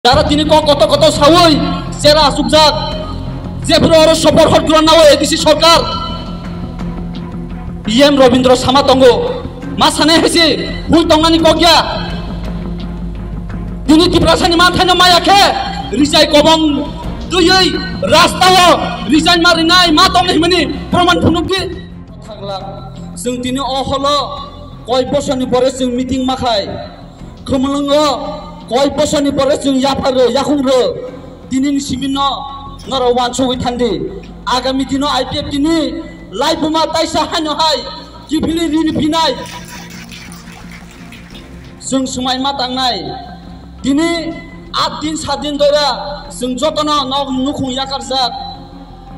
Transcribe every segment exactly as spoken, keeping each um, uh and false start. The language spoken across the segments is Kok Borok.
Jara tini kok koto koto sawi chera asukjak. Jephuru oro sopor hot gronna o A D C sorkar. E M Robindra sama tongo. Ma sane haise hui tongnani kok ya. Tini Tiprasani manthaino maya khe rijai kobong twiwi rastao rijai ma rinai ma tongnai himani proman phunukdi. Thangla. Chwng tini o holo koi bosorni pore chwng meeting ma khai. Khumulwngo koi bosorni pore chwng yapharo, yakhung rw. Tinini siminno norok wansugwi thangdi. Agami dino I P F T ni laibuma taisa haino hai kiphilwi rini phinai. Chwng swmai ma tangnai. Tini at din sat din doira chwng jotono nok nukhung yakarjak.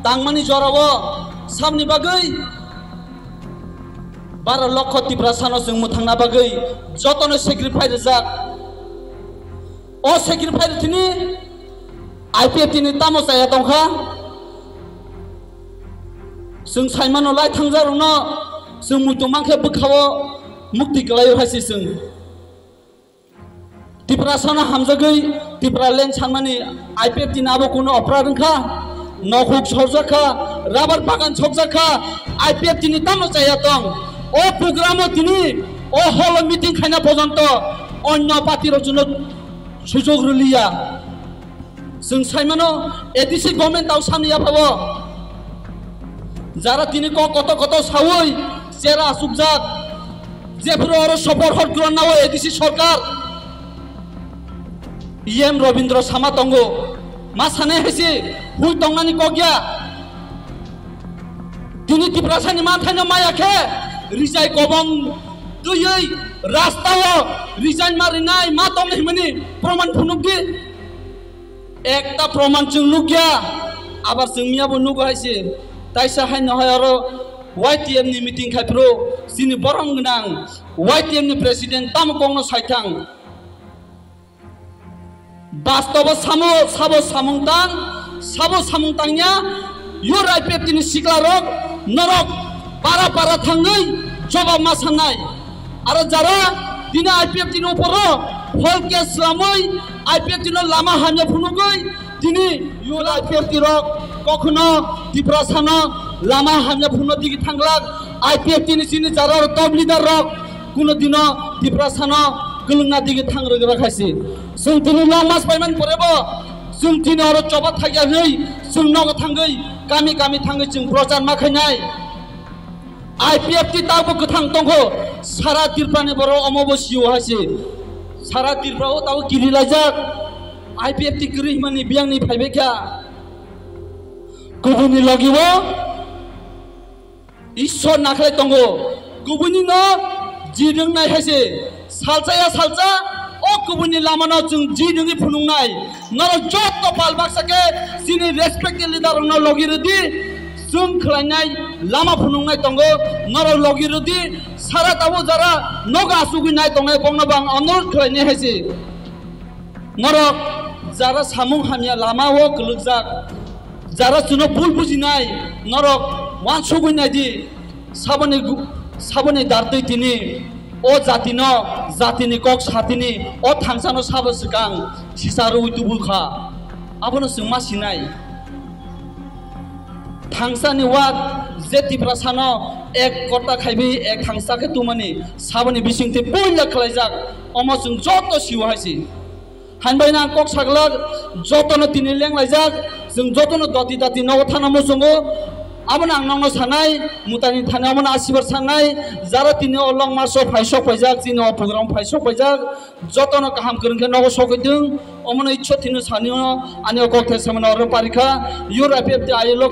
Tangmani jorao samni bagwi baro lokho Tiprasano chwng mwthangna bagwi jotono sacrifice rijak. O sacrifice thini I P F T ni tamo chaya tongkha. Chwng saimano lai thangjakrokno chwng muitu mankhe bwkhao mukti kwlaio hai se chwng. Tiprasano hamjagwi Tipraland sanmani I P F T ni abo kuno opra rwngkha, nokhuk sorjak kha, rubber bagan sokjak kha, I P F T ni tamo chaya tong. O program o tini o hall o meeting khaina porjonto onyo party rok chwngno sujog rwliya. Chwng saimano A D C government tau samni yaphao. Jara tini kok koto koto sawi chera asukjak. Jephuru oro sopor hot gronna o A D C sorkar. E M Robindra sama tongo. Ma sane haise hui tongnani kok ya. Tini Tiprasani manthaino maya khe rijai kobong twiwi rastao rijai ma rinai ma tongnai himani proman phunukdi. Ekta proman chwng nukya, abar chwng miyabo nugo hai se. Taisa haino hai oro Y T M ni meeting khai phuru chini borom gwnang Y T M ni president tamo kokno saithang. Bastobo samo, sabo samung tang, sabo samung tangya, your I P F T ni sikla rok, norok para para thangwi jobab ma sanai. Aro jara tini I P F T ni uporo phol case slamwi I P F T no lama hamya phunugwi tini your I P F T rok kokhono Tiprasano lama hamya phuno digi thanglak. I P F T ni chini jara rok top leader rok kuno dino Tiprasano kwlwngna digi thang rwgra khaisi. Chwng tini long mas paimani porebo chwng tini oro choba thakya hwnwi chwng nogo thangwi kami kami thangwi chwng prochar ma khainai. I P F T tabuk kwthang tongkho, sara Tripura ni borok omo bo sio hai se. Sara Tripura o tabuk kiri laijak. I P F T kwrwi himani biyang ni phaibai kha. Kubuni logi o Ishwar nakhlai tongo. Kubuni no jirwng nai hai se. Salsa ya salsa, o kubuni lama no chwng jirwngwi phunuk nai. Norok jotto pal baksa khe chini respected leader rokno logi rwdi, chwng khlainai lama phunuknai tongo, norok logi rwdi, sara tabuk jara nogo asugwi nai tongnai bokno bo ang onurodh khlainai hai se. Norok jara samung hamya lama o kwlwkjak, jara chwngno bul bujinai, norok uansugwi naidi, saboni gu-, saboni dartwi tini o jatino, jatini kok satini, o thangsano sabo swkang sisa rwui tubukha. Abono chwng ma sinai. Thangsani wak je Tiprasano ek kota khaibi ek thangsa khe tumani saboni bisingtwi puila khlaijak. Omo chwng joto sio hai se. Hainbai nang kok saglak, jotono tini lenglaijak, chwng jotono doti dati nogo thana muchungo. Abono ang nokno sanai, mutani thani omono asibar sanai, jara tini o long march o phai sok paijak, chini o program phai sok paijak, jotono kaham kwrwng khe nogo sogwi thung, omono ichcho thino sani o ani o kok thai samano oro parikha, your I P F T ayuk lok.